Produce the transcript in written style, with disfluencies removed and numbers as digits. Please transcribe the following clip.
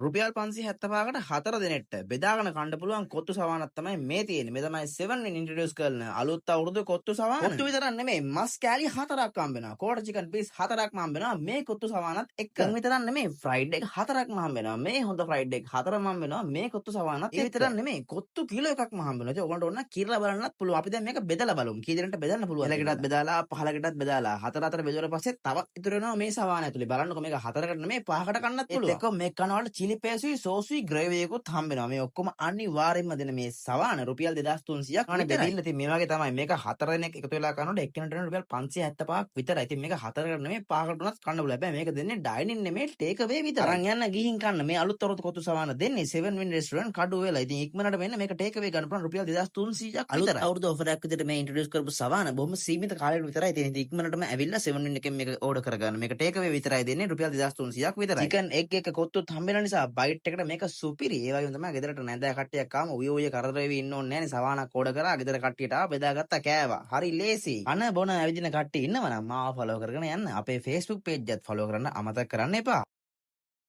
රුපියල් 575කට හතර දෙනෙක්ට බෙදාගෙන කන්න පුළුවන් කොත්තු සවානක් තමයි මේ තියෙන්නේ. මේ තමයි 7 වෙනි ඉන්ට්‍රොඩියුස් කරන අලුත් අවුරුදු කොත්තු සවාන. කොත්තු විතරක් නෙමෙයි, මස් කෑලි හතරක් හම්බ වෙනවා. ක්වෝටර් චිකන් පීස් හතරක්ම හම්බ වෙනවා මේ කොත්තු සවානත් එක්ක. චිකන් විතරක් නෙමෙයි, ෆ්‍රයිඩ් එක හතරක්ම හම්බ වෙනවා. මේ හොඳ ෆ්‍රයිඩ් එක හතරම හම්බ වෙනවා මේ කොත්තු සවානත් එක්ක. ඒ විතරක් නෙමෙයි, කොත්තු කිලෝ එකක්ම හම්බ වෙනවා. ඉතින් ඔයගොල්ලන්ට ඕන නම් කිරලා බලන්නත් පුළුවන්. අපි දැන් මේක බෙදලා බලමු. කී දෙනෙක්ට බෙදන්න පුළුවන්ද? එලකටත් බෙදාලා, පහලකටත් බෙදාලා, හතර හතර බෙදුවට පස්සේ තවත් ඉතුරු වෙනවා මේ සවාන ඇතුලේ. බලන්නකෝ, මේක හතරකට නෙමෙයි, පහකට කන්නත් පුළුවන්. ඒත් එක්ක මේක කනවට චිලි පේස්ටුයි සෝසුයි ග්‍රේවි එකකුත් හම්බ වෙනවා. මේ ඔක්කොම අනිවාර්යෙන්ම දෙන මේ සවාන රුපියල් 2300ක් අනේ විතරයි. බෙදිල්ල ඉතින් මේ වගේ තමයි. මේක හතර දෙනෙක් එකතු වෙලා කනකොට එක්කෙනෙක්ට වෙන රුපියල් 575ක් විතරයි. ඉතින් මේක හතරකට නෙමෙයි, පහකට උනත් කන්න පුළුවන්. හැබැයි මේක දෙන්නේ ඩයිනින් නෙමෙයි, ටේක් අවේ විතරයි. අරන් යන්න ගිහින් කන්න. මේ අලුත් අවුරුදු කොත්තු සවාන දෙන්නේ 7 Win Restaurant, Kaduwela. ඉතින් ඉක්මනට වෙන්න, මේක ටේක් අවේ ගන්න පුළුවන් රුපියල් 2300ක් විතරයි. අලුත් අවුරුදු ඔෆර් එකක් විදිහට මේ ඉන්ට්‍රොඩියුස් කරපු සවාන බොහොම සීමිත කාලයකට විතරයි තියෙන්නේ. ඉතින් ඉක්මනටම ඇවිල්ලා 7 Win එකෙන් මේක ඕඩර් කරගන්න. මේක ටේක් අවේ විතරයි දෙන්නේ, රුපියල් 2300ක් විතරයි. චිකන්, එග් එක කොත්තුත් හම්බ වෙන නිසා බයිට් එකට මේක සුපිරි. ඒ වගේම තමයි ගෙදරට නෑදෑ කට්ටියක් ආවම උය උය කරදර වෙවි ඉන්න ඕනේ නෑනේ. සවානක් ඕඩර් කරා, ගෙදර කට්ටියට ආව, බෙදාගත්තා, කෑවා. හරි ලේසි. කන බොන ඇවිදින කට්ටිය ඉන්නවනම් මාව ෆලෝ කරගෙන යන්න. අපේ Facebook page එකත් ෆලෝ කරන්න අමතක කරන්න එපා.